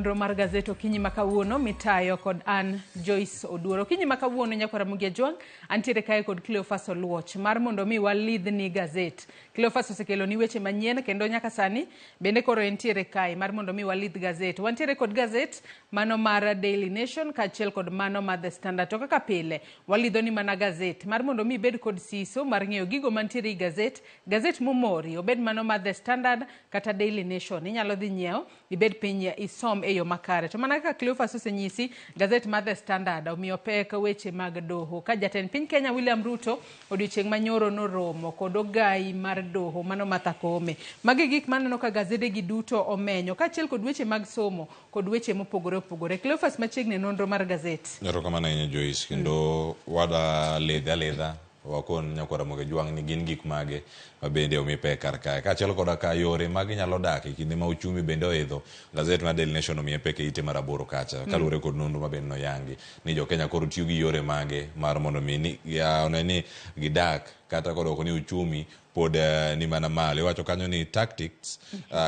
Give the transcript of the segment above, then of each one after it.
nonro mar gazet okinyi ma kawuono mitayo kod an Joyce Oduor. Okinyi ma kawuono nyakwara Ramogi Ajwang' antiere kae kod Cleophas Oluoch mar mondo mi walidhni gazet. Cleophas osekeloni weche manyien kendo nyaka sani bende koro entiere kae mar mondo mi walidh gazet. Wantiere kod gazet mano mar Daily Nation kaachiel kod mano mar The Standard. To kaka pile walidhoni mana gazet mar mondo mi ibed kod siso mar ng'eyo gigo mantiere ei gazet, gazet momori obed mano mar The Standard kata Daily Nation. Inyalo dhi nyiewo ibed piny isom e yo makare. To mana kaka Cleophas osenyisi, gazet mar The Standard omiyo pek weche mag doho. Ka jatend piny Kenya William Ruto odiochieng' manyoro noromo kod ogai mar doho mano Martha Koome. Magi gik maneno ka gazede gi duto omenyo kaachiel kod weche mag somo kod weche mopogore opogore. Cleophas machiegni e nonro mar gazet. Erokamano ahinya Joyce, kendo wada lidhe alidha wakon nyakwar Ramogi Ajwang' ni gin gik mage ma bende omi pek kar kae. Kaachiel koda ka yore ma ginyalo dak e kinde ma uchumi bende oidho, gazet mar Daily Nation omiye pek e ite mar aboro kacha, kaluwore kod nonro ma bende noyangi ni jo Kenya koro tiyo gi yore mage mar mondo mi ni one ni gidak kata kodoko ni uchumi pod ni mana malo. Iwacho kanyo ni tactics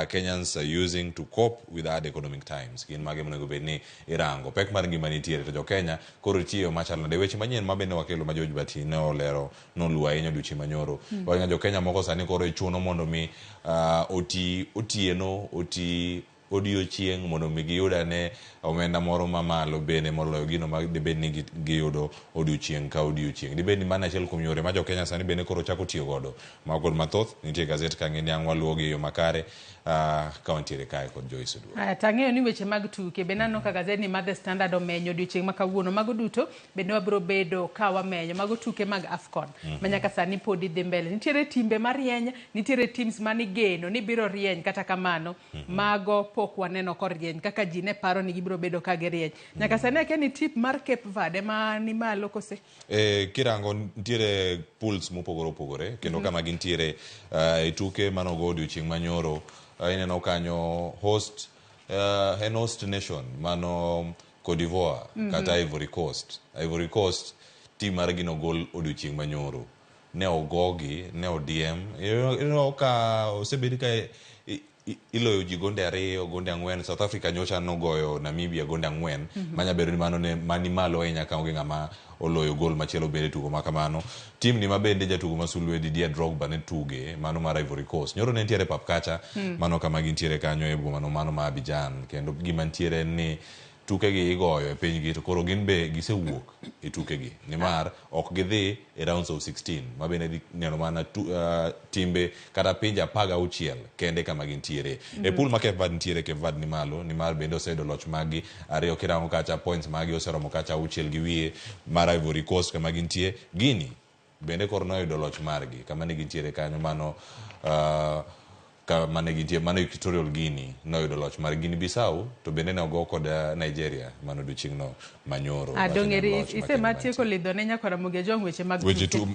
Kenyans are using to cope with hard economic times. Gin mage monego bed ni irango. Pek mar ngima nitiere to jo Kenya koro tiyo machalo nade. Weche manyien ma bende wakelo ma George Bati ne olero noluwo ahinya odiochieng' manyoro. Wacho jo Kenya moko sani koro ichuno mondo mi oti otieno oti odiochieng' mondo mi giyud ane omenda moro mamalo bende moloyo gino ma dibed ni giyudo odiochieng' ka odiochieng'. Dibed ni mano achiel kuom yore ma jo Kenya sani bende koro chako tiyo godo. Mago kod mathoth nitie e gazet ka ng'e ni ang' waluwogi e yo makare ka wantiere kae kod Joyce Oduor. Aya, to ang'eyo ni weche mag tuke bende aneno ka gazedni mar The Standard omenyo odiochieng' ma kawuono. Mago duto bende wabiro bedo ka wamenyo. Mago tuke mag AFCON ma nyaka sani podi dhi mbele. Nitiere timbe marieny, nitiere teams manigeno ni biro rieny kata kamano mago pok waneno korieny kaka ji ne paro ni gibiro bedo ka girieny. Nyaka sani akia ni tip mar Cape Verde ema ni malo kose? Kirango nitiere pools mopogore opogore kendo kama gintiere e tuke manogo odiochieng' manyoro ineno kanyo host en host nation mano Cote d'Ivoire kata Ivory Coast. Ivory Coast team margi nogol odiochieng' manyoro ne ogogi ne odiem ineno ka osebed ka iloyo ji gonde 2 gonde 4 South Africa nyocha nogoyo Namibia gonde 4 manya bedo ni mano ne mani malo ahinya ka onge ng'ama oloyo gol machielo bende tugo ma kamano. Team ni ma bende jatugo ma sulwe Didier Drogba ne tuge mano mar Ivory Coast. Nyoro ne nitiere pap kacha mano kama gintiere kanyo e boma no mano ma Abidjan kendo gima nitiere en ni tukegi igoyo e pinygi to koro gin be gisewuok e tukegi nimar ok gidhi e rounds of 16 ma bende dhi neno mana timbe kata pinje 16 kende kama gintiere. E pool ma Cape Verde nitiere, Cape Verde ni malo nimar bende oseyudo loch maggi 2 kirango kacha points maggi oseromo kacha 6.5 mar Ivory Coast kama gintie. Guinea bende koro noyudo loch margi kama ne gintiere kanyo mano kama ne gintie mano Equatorial Guinea noyudo loch mar Guinea Bissau to bende ne ogo kod Nigeria mano odiochieng'no manyoro. Adong'eri isema tieko lidho ne nyakwar Ramogi Ajwang' weche mag weche tu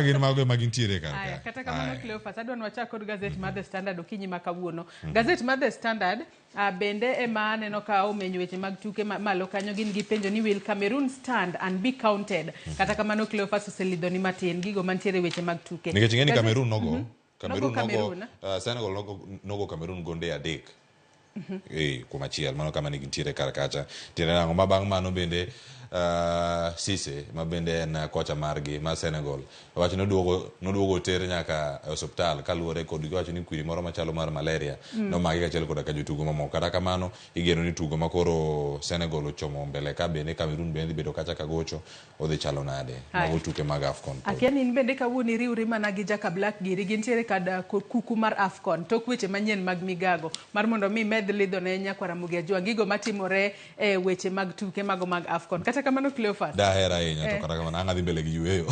gin mago ema gintiere kar ka. Kata kamano Cleophas adwa ni wachak kod gazet mar The Standard okinyi ma kawuono. Gazet mar The Standard bende ema aneno ka omenyo weche mag tuke malo kanyo gin gi penjo ni will Cameroon stand and be counted. Kata kamano Cleophas oselidho ni matin gigo mantiere weche mag tuke. Nikech ing'e ni Cameroon nogo Cameroon nogo Senegal nogo Cameroon gonde 3 kuom achiel mano kama ne gintiere kar kacha. Tiende nang'o ma bang' mano bende Cisse ma bende en kocha margi mar Senegal wacho noduogo oter nyaka e osiptal kaluwore kod giwacho ni kwiri moro machalo mar malaria nomake kaachiel koda ka jotugo mamoko. Kata kamano igeno ni tugo ma koro Senegal ochomo mbele ka bende Cameroon bende dhi bedo kacha kagocho odhi chalo nade. Mago tuke mag AFCON. Akia ni in bende kawuono iriwri mana gi Jaka Black giri gintiere kad kuku mar AFCON tok weche manyien mag migago mar mondo mi med lidho ne nyakwar Ramogi Ajwang' gigo matimore e weche mag tuke mago mag AFCON. Kata kamano Cleophas. Daher ahinya to kata kamano ang' adhi mbele gi yueyo.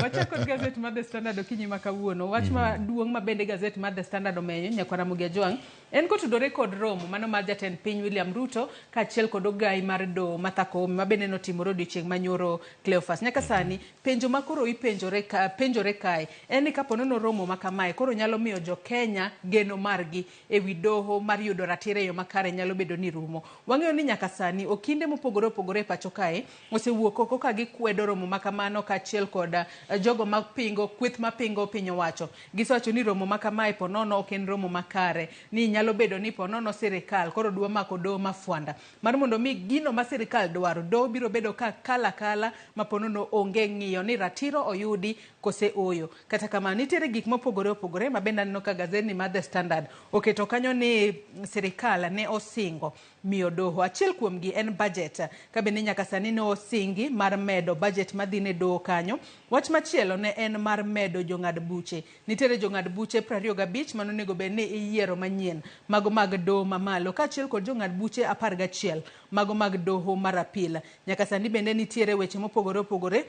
Wachako kod gazet mar The Standard okinyi ma kawuono. Wach maduong' ma bende gazet mar The Standard omenyo nyakwar Ramogi Ajwang' en kotudore kod romo mano mar jatend piny William Ruto kaachiel kod ogai mar doho Martha Koome ma bende notimore odiochieng' manyoro Cleophas. Nyaka sani penjo ma koro ipenjore penjore kae en ni kapo nono romo ma kamae koro nyalo miyo jo Kenya geno margi ewi doho mar yudo ratiro e yo makare nyalo bedo ni rumo. Wang'eyo ni nyaka sani okinde mopogore opogore e pacho kae osewuok oko ka gikwedo romo ma kamano kaachiel kod jogo mapingo kweth mapingo piny owacho. Gisewacho ni romo ma kamae po nono ok en romo makare ni nyalo bedo ni ponono sirikal koro dwa mako doho mafwanda mar mondo mi gino ma sirikal dwaro doho biro bedo ka kala kala ma ponono onge ng'iyo ni ratiro oyudi kose oyo. Kata kamano nitiere gik mopogore opogore ma bende aneno ka gazetni mar The Standard oketo kanyo ni sirikal ne osingo miyo doho. Achiel kuomgi en budget ka bende nyaka sani ne osingi mar medo budget madhi ne doho kanyo. Wach machielo ne en mar medo jong'ad buche. Nitiere jong'ad buche 25 manonego bed ni iyiero manyien mago mag doho mamalo kaachiel kod jong'ad buche 11 mago mag doho mar apil. Nyaka sani bende nitiere weche mopogore opogore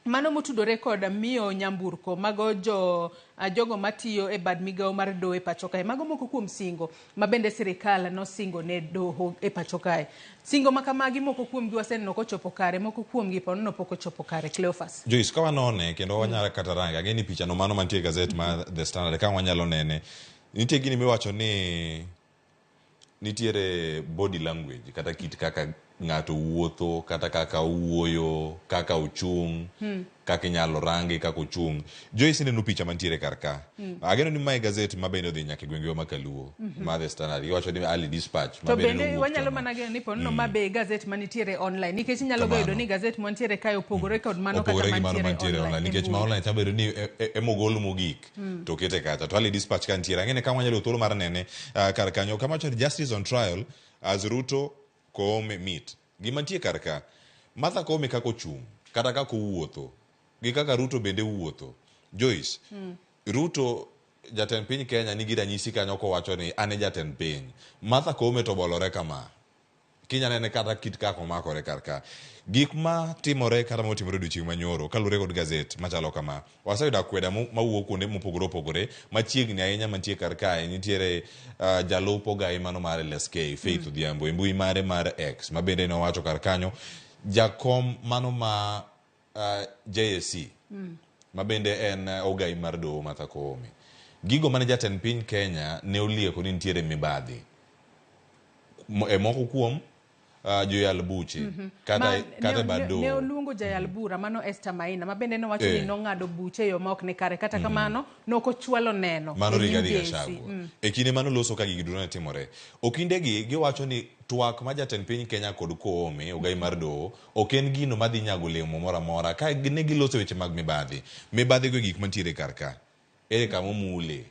mano motudore kod miyo nyamburko mago jogo matiyo e bad migawo mar doho e pacho kae. Mago moko kuom singo ma bende sirikal nosingo ne doho e pacho kae. Singo ma kamagi moko kuomgi waseneno kochopo kare, moko kuomgi ponono pok ochopo kare. Cleophas. Joyce, ka wanone kendo wanyalo kata range, ang'e ni picha no mano mantie e gazet mar The Standard ka wanyalo nene, nitie gini miwacho ni nitiere body language kata kit kaka ng'ato wuotho kata kaka owuoyo kaka ochung' kaka inyalo range kaka ochung'. Joyce ineno picha mantiere kar ka. Ageno ni mae gazet ma bende odhi nyaka e gwengewa ma Kaluo mar The Standard. Iwacho ni Early Dispatch ma To bende bende nowuok wanyalo chon. mana geno ni ponono ma be gazet manitiere online nikech inyalo ga yudo Kamano. ni gazet mantiere kae opogore kod mano kata Opogore gi mano mantiere mantiere online online e nikech ma mbui. online chalo bedo ni emogol mogik to okete kacha to Early Dispatch ka nitiere ang'e ni ka wanyalo yudo thuolo mar nene kar kanyo kama wacho ni justice on trial as Ruto Koome meet. Gima nitie kar ka, Martha Koome kaka ochung' kata kaka owuotho gi kaka Ruto bende wuotho. Joyce, Ruto jatend piny Kenya nigi ranyisi kanyo kowacho ni an e jatend piny. Martha Koome to obolore kama. Kinya nene kata kit kaka omakore kar ka. Gik ma timore kata motimore odiochieng' manyoro kaluwore kod gazet machalo kama. Waseyudo akweda mawuok kuonde mopogore opogore machiegni ahinya mantie kar kae nitiere jalup ogai mano mar LSK Faith Odhiambo e mbui mare mar X ma bende nowacho kar kanyo jakom mano ma JSC ma bende en ogai mar doho Martha Koome. Gigo mane jatend piny Kenya ne olieko ni nitiere mibadhi e moko kuom joyal buche kata kata e bad Ne doho. oluongo jayal bura mano Esther Maina ma bende nowacho ni nong'ado buche e yo ma ok ni kare kata kamano nokochwalo neno Mano e nyim Rigathi JSC. Gachagua. E kinde mane oloso ka gigi duto ne timore. Okindegi giwacho ni twak ma jatend piny Kenya kod Koome, ogai mar doho, ok en gino madhi nyago olemo moro amora ka ne giloso weche mag mibadhi. Mibadhi go e gik mantiere kar ka. Ere kama omule?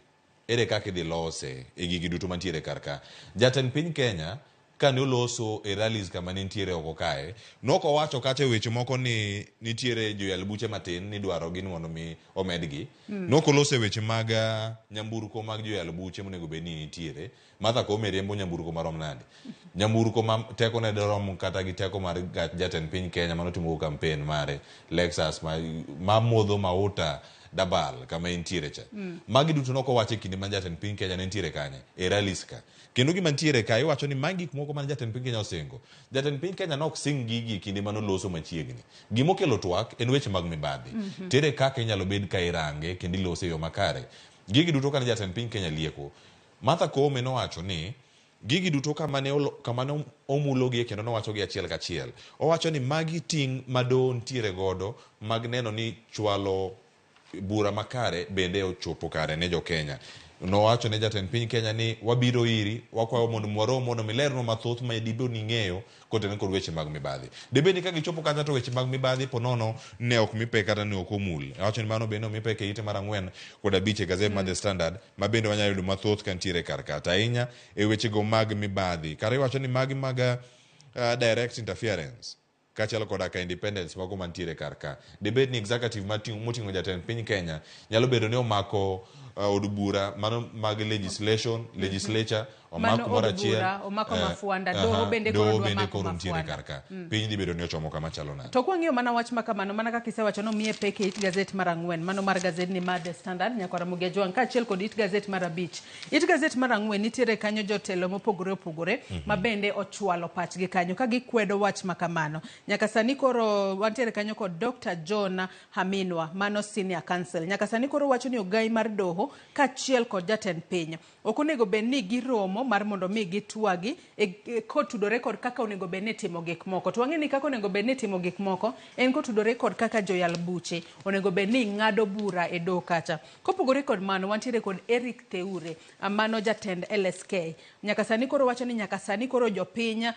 Ere kaka idhi lose e gigi duto mantiere kar ka? Jatend piny Kenya kane oloso e rallies kama ne nitiere oko kae, nokowacho kata e weche moko ni nitiere joyal buche matin nidwaro gi ni mondo mi omedgi. Nokoloso e weche mag nyamburko mag joyal buche monego bed ni nitiere. Martha Koome riembo nyamburko marom nade? Nyamburko ma tekone dorom kata gi teko mar gach jatend piny Kenya manotimo go campaign mare Lexus ma modho mauta dabal kama entiere cha. Magi duto nokowacho e kinde ma jatend piny Kenya ne nitiere kanye? E rallies ka. Kendo gima nitiere ka iwacho ni magi gik moko mane jatend piny Kenya osingo. Jatend piny Kenya nok sing gigi e kinde mane oloso machiegni. Gimokelo twak en weche mag mibadhi. Tere kaka inyalo bed ka irange kendo ilose e yo makare. Gigi duto kane jatend piny Kenya lieko, Martha Koome nowacho ni gigi duto kama ne kama ne omulogie kendo nowachogi achiel kachiel. Owacho ni magi ting' ma doho nitiere godo mag neno ni chwalo bura makare bende ochopo kare ne jo-Kenya. Nowacho ne jatend piny Kenya ni wabiro iri, wakwayo mondo warom mondo milernwa mathoth ma dibe ni ing'eyo kotenore kod weche mag mibadhi. Dibed ni ka gichopo kacha to weche mag mibadhi po nono ne ok mi pek kata ne ok omul. Awacho ni mano bende omi pek e ite mar 4 kod 5 e gazet mar The Standard ma bende wanyalo yudo mathoth ka nitiere kar ka. To ahinya e wechego mag mibadhi. Kata iwacho ni magi mag direct interference kaachiel koda ka independence mago mantiere kar ka. Dibed ni executive moting'o jatend piny Kenya nyalo bedo ni omako od bura mano mag legislation, legislature omak Mano kumoro od achiel. bura, omako mafuanda, doho bende koro doho dwa bende mako koro nitiere mafuanda. kar ka. Piny dhi bedo ni ochomo kama chalo nade? To kwang'iyo mana wach ma kamano, mana kaka isewacho nomiye pek e it gazet mar 4, mano mar gazedni mar The Standard, Nyakwar Ramogi Ajwang', kaachiel kod it gazet mar 5. It gazet mar 4 nitiere kanyo jotelo mopogore opogore ma bende ochwalo pachgi kanyo ka gikwedo wach ma kamano. Nyaka sani koro wantiere kanyo kod Dr. John Haminwa, mano senior counsel. Nyaka sani koro wacho ni ogai mar doho doho kaachiel kod jatend piny ok onego bed ni giromo mar mondo mi gitwagi kotudore kod kaka onego bed ni itimo gik moko. To wang'e ni kaka onego bed ni itimo gik moko en kotudore kod kaka joyal buche onego bed ni ng'ado bura e doho kacha. Kopogore kod mano, wantiere kod Eric Theure, mano jatend LSK. Nyaka sani koro wacho ni nyaka sani koro jopiny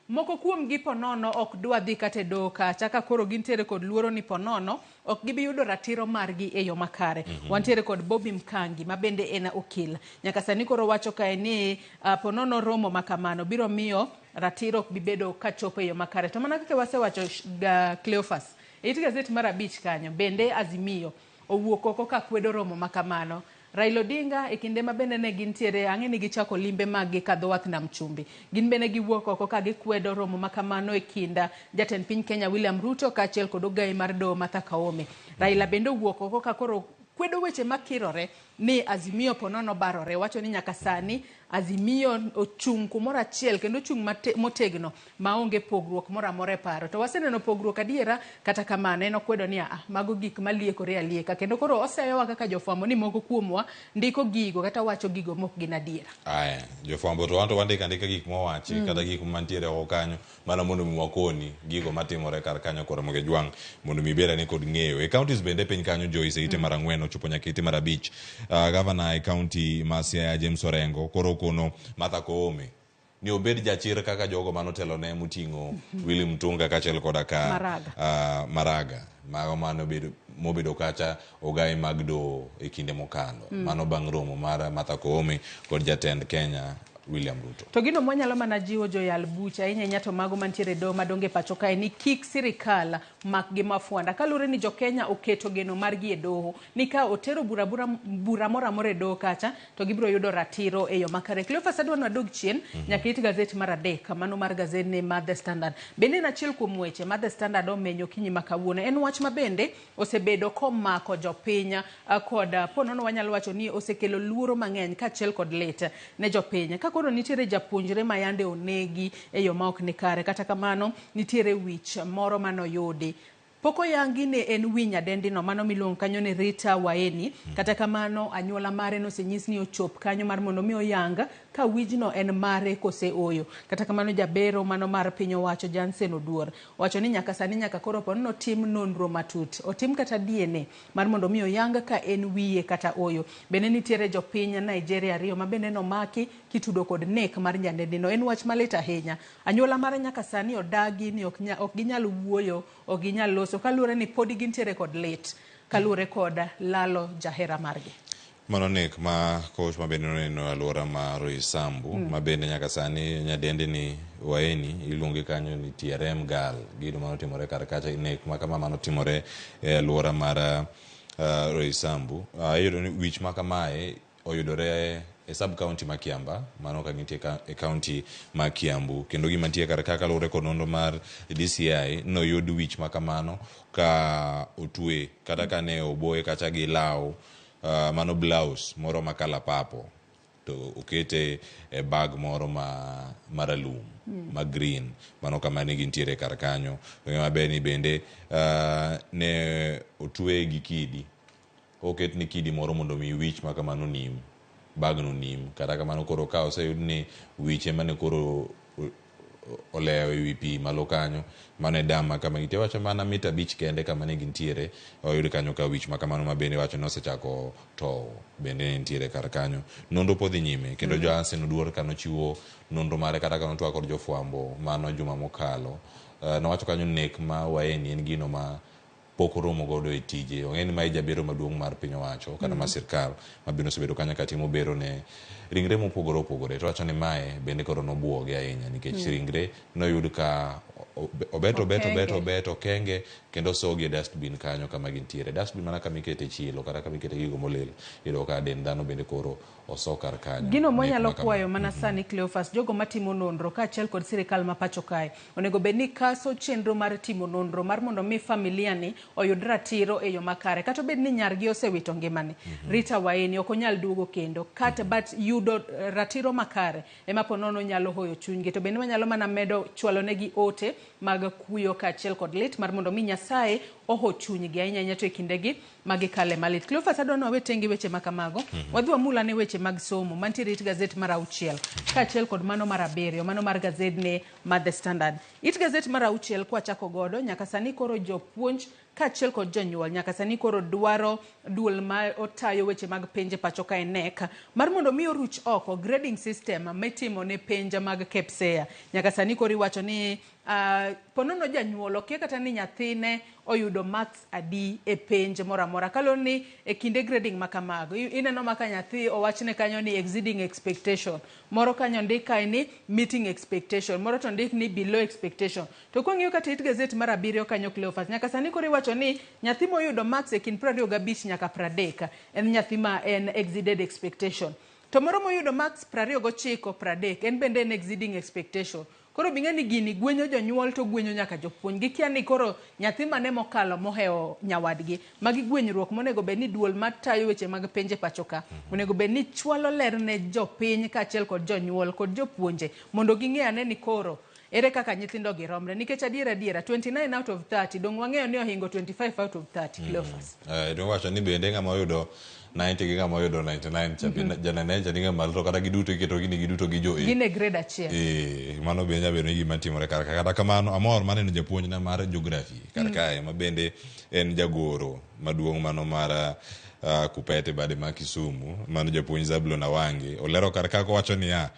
moko kuom gi ponono ok dwa dhi kata e doho kacha ka koro gintiere kod luoro ni ponono ok gibi yudo ratiro margi e yo makare. Wantiere kod Bobby Mkangi ma bende en okil. Nyaka sani koro wacho kae ni ponono romo ma kamano biro miyo ratiro ok bi bedo kachopo e yo makare. To mana kaka wasewacho ga Cleophas, e it gazet mar 5 kanyo bende Azimio owuok oko ka kwedo romo ma kamano. Raila Odinga e kinde ma bende ne gintiere ang'e ni gichako limbe mag gi kadho wath nam chumbi. Gin bende giwuok oko ka gikwedo romo ma kamano e kind jatend piny Kenya William Ruto kaachiel kod ogai mar doho Martha Koome. Raila bende owuok oko ka koro kwedo weche makirore ni Azimio ponono barore. Wacho ni nyaka sani Azimio ochung' kumoro achiel kendo ochung' motegno maonge pogruok moro amora e paro. To waseneno pogruok adiera, kata kamano en okwedo ni mago gik maliekore alieka. Kendo koro oseyowa kaka jofwambo ni moko kuomwa ndiko gigo kata wacho gigo mok gin adiera. Aya, jofwambo to wanto wandiko andika gik mowachi kata gik mantiere oko kanyo mana mondo mi wakoni gigo matimore kar kanyo koro Ramogi Ajwang' mondo mi ibed ane kod ng'eyo. E counties bende piny kanyo Joyce e ite mar 4 ochopo nyaka ite mar 5. Gavana e county ma Siaya James Orengo koro kono Martha Koome ni obed jachir kaka jogo manotelone moting'o Willy Mutunga kaachiel koda ka Maraga. Maraga mago manobedo mobedo kacha ogai mag doho e kinde mokalo. Mano bang' romo mar Martha Koome kod jatend Kenya William Ruto. To gino mwanyalo mana jiwo joyal buche ahinya ahinya to mago mantiere e doho madongo e pacho kae ni kik sirikal mak gi mafwanda. Kaluwore ni jo Kenya oketo geno margi e doho ni ka otero bura moro amora e doho kacha to gibiro yudo ratiro e yo makare. Cleophas adwa ni wadog chien nyaka it gazet mar 3 mano mar gazet ne mar The Standard. Bende en achiel kuom weche ma The Standard omenyo okinyi ma kawuono. En wach ma bende osebedo komako jopiny kod ponono wanyalo wacho ni osekelo luoro mang'eny kaachiel kod lit ne jopiny. Ka koro nitiere japuonjre ma yande onegi e yo ma ok ni kare, kata kamano nitiere wich moro manoyudi. Pok oyangi ni en wi nyadendi no mano miluongo kanyo ni Rita Waeni. Kata kamano anyuola mare nosenyis ni ochop kanyo mar mondo mi oyang ka wijno en mare kose oyo. Kata kamano jabero mano mar piny owacho Jansen Oduor wacho ni nyaka sani nyaka koro po ni otim nonro matut, otim kata DNA mar mondo mi oyang ka en wiye kata oyo. Bende nitiere jopiny Nigeria 2 ma bende nomaki kitudo kod nek mar nyadendi no. En wach malit ahinya. Anyuola mare nyaka sani odagi ni ok ginyal wuoyo, ok ginyal loso kaluwore ni podi gintiere kod lit kaluwore kod lalo jahera margi. Mano nek ma koch ma bende noneno e alwora mar Roysambu ma bende nyaka sani nyadendi ni Waeni iluonge kanyo ni TRM Girl. Gino manotimore kar kacha nek ma kama manotimore e alwora mar Roysambu. Iyudo ni wich ma kamae oyudore e sub county ma Kiamba, mano ka gintie e county ma Kiambu. Kendo gima nitie kar ka kaluwore kod nonro mar DCI noyud wich ma kamano ka otwe kata ka ne oboye kacha gi law mano blouse moro ma kalapapple to okete e bag moro ma maralum ma green mano kama ne gintiere kar kanyo. Maber ni bende ne otwe gi kidi, oket ni kidi moro mondo mi wich ma kamano nim, bagno nim. Kata kamano koro ka oseyud ni wich ema ne koro olewo e wi pi malo kanyo, mano e dam ma kama gintie. Wacho mana mita 5 kende kama ne gintiere, oyud kanyo ka wich ma kamano ma bende wacho ni osechako towo bende ne nitiere kar kanyo. Nonro pod dhi nyime kendo Johansen Oduor kanochiwo nonro mare kata kanotwak kod jofwambo mano juma mokalo, nowacho kanyo nek ma Waeni en gino ma pok oromo godo e tije. Ong'e ni mae jabero maduong' mar piny owacho kata mar sirkal ma bende osebedo kanyo katimo bero ne ringre mopogore opogore. To wacho ni mae bende koro nobuoge ahinya nikech ringre noyud ka obet obet obet obet okenge kendo osogi e dustbin kanyo kama gintiere. Dustbin mana kama ikete chilo kata kama ikete gigo molil. Iyudo ka dend dhano bende koro oso kar kanyo. Gino mwanyalo kwayo mana sani Cleophas, jogo matimo nonro kaachiel kod sirikal ma pacho kae onego bed ni kaso chenro mar timo nonro mar mondo mi familia ni oyud ratiro e yo makare. Kata obed ni nyargi osewito ngimane, Rita Waeni ok onyal duogo kendo kata but yudo ratiro makare ema po nono nyalo hoyo chunygi. To bende wanyalo mana medo chwalo negi ote mag kuyo kaachiel kod lit mar mondo mi Nyasaye oho chunygi ahinya ahinya to e kindegi ma gikale malit. Cleophas adwa ni wawe tenge weche ma kamago. Wadhi wamul ane weche mag somo mantiere it gazet mar auchiel kaachiel kod mano mar abiriyo, mano mar gazedni mar The Standard. It gazet mar auchiel kwachako godo, nyaka sani koro jopuonj kaachiel kod jonyuol nyaka sani koro dwaro duol ma otayo weche mag penj e pacho kae KNEC mar mondo mi oruch oko grading system mitimo ne penj mag KPSEA. Nyaka sani koro iwacho ni ponono janyuol okia kata ni nyathine oyudo marks adi e penj moro amora. Kaluwore ni e kinde grading ma kamago, ineno ma ka nyathi owachne kanyo ni exceeding expectation, moro kanyo ondik kae ni meeting expectation, moro to ondik ni below expectation. To kwang'iyo kata it gazet mar abiriyo kanyo Cleophas, nyaka sani koro iwacho ni nyathi moyudo marks e kind 25 nyaka 30 en nyathi ma en exceeded expectation. To moro moyudo marks 29 30 en bende en exceeding expectation. Koro bing'e ni gini gwenyo jonyuol to gwenyo nyaka jopuonj. Gikia ni koro nyathi mane mokalo mohewo nyawadgi. Magi gwenyruok monego bed ni duol matayo weche mag penj e pacho ka. Onego bed ni chwalo ler ne jopiny kaachiel kod jonyuol kod jopuonje mondo ging'e ane ni koro ere kaka nyithindo gi romre. Nikech adier adiera 29 out of 30 dong' wang'eyo ni ohingo 25 out of 30 Cleophas. Iwacho ni bende ng'ama oyudo 90 gi ng'ama oyudo 99 cha mm ja 99 cha ni ng'ama malo to kata giduto iketogi ni giduto gi jo A. Gin e grade achiel. Mano be nyalo bedo ni gima timore kar ka. Kata kamano amor maneno japuonjna mar geography kar kae ma bende en jagoro maduong' mano mar Kupete bade ma Kisumu, mano japuonj Zablon Awangi olero kar ka kowacho niya,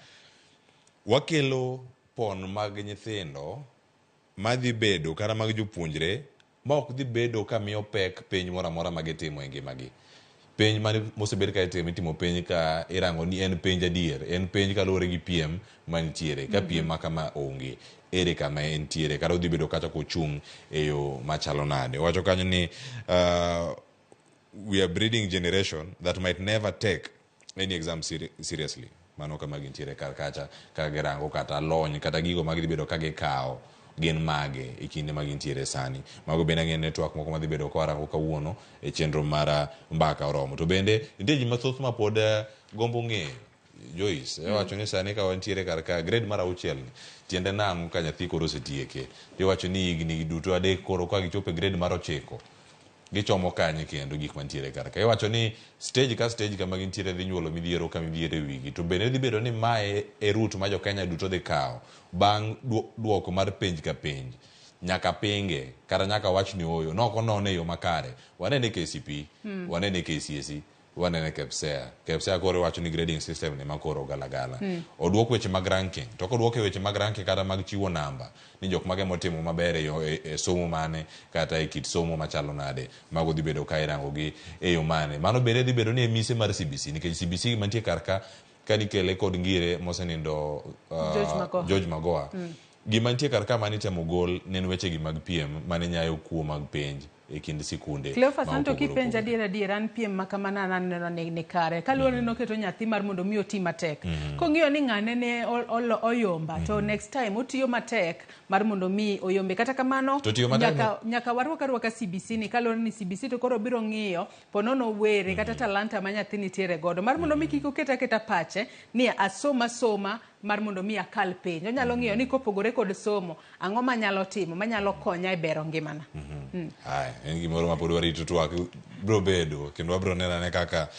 wakelo pon mag nyithindo madhi bedo kata mag jopuonjre ma ok dhi bedo ka miyo pek penj moro amora ma gitimo e ngimagi. Penj mane mosebed ka itimo, itimo penj ka irango ni en penj adier, en penj kaluwore gi piem mantiere. Ka piem ma kama onge, ere kama entiere, kata odhi bedo kata kochung' e yo machalo nade. Owacho kanyo ni we are breeding generation that might never take any exam seriously. Mano kama gintiere kar kacha ka girango kata lony kata gigo ma gidhi bedo ka gikawo gin mage e kinde ma gintiere sani. Mago bende ang'e ni twak moko madhi bedo ka warango kawuono e chenro mar Mbaka Oromo. To bende nitie ji mathoth ma pod gombo ng'eyo Joyce, iwacho ni sani ka wantiere kar ka grade mar auchiel ni, tiende nang'o ka nyathi koro osetieke? Iwacho ni higni duto adek koro ka gichopo e grade mar ochiko, gichomo kanye kendo gik mantiere kar ka. Iwacho ni stage ka stage kama gintiere dhi nyuolo midhiero ka midhiero e wigi. To bende dhi bedo ni mae e route ma jo Kenya duto dhi kawo bang' duoko mar penj ka penj. Nyaka pinge, kata nyaka wach ni ooyo, nok onone e yo makare. Wanene KCPE, wanene KCSE, wanene KPSEA. KPSEA koro iwacho ni grading system ni ma koro galagala. Oduok weche mag ranking. To koduok e weche mag ranking kata mag chiwo namba ni jok mage motimo maber e, yo, e, e somo mane kata e kit somo machalo nade, mago dhi bedo ka irango gi e yo mane. Mano bende dhi bedo ni e mise mar CBC nikech CBC mantie kar ka kanikele kod ngire mosenindo George Magoha. George Magoha. Gima nitie kar ka mane itemo gol ne en weche gi mag piem mane nyayo kuo mag penj e kind sikunde Cleophas, ma anto opogore kipenja opogore. adier adier an piem ma kamano an aneno ni ni kare. Kaluwore ni noketo nyathi mar mondo mi oti matek. Kong'iyo ni ng'ane ne oyomba to next time otiyo matek mar mondo mi oyombe. Kata kamano To tiyo matek nyaka warwak arwaka CBC ni kaluwore ni CBC to koro biro ng'iyo ponono were kata talanta ma nyathi nitiere godo mar mondo mi kik oket aketa pache ni asoma soma mar mondo mi akal penj. Onyalo ng'iyo ni kopogore kod somo, ang'o manyalo timo manyalo konya e bero ngimana. Haya, en gimoro ma pod warito twak biro bedo kendo wabiro neno ane kaka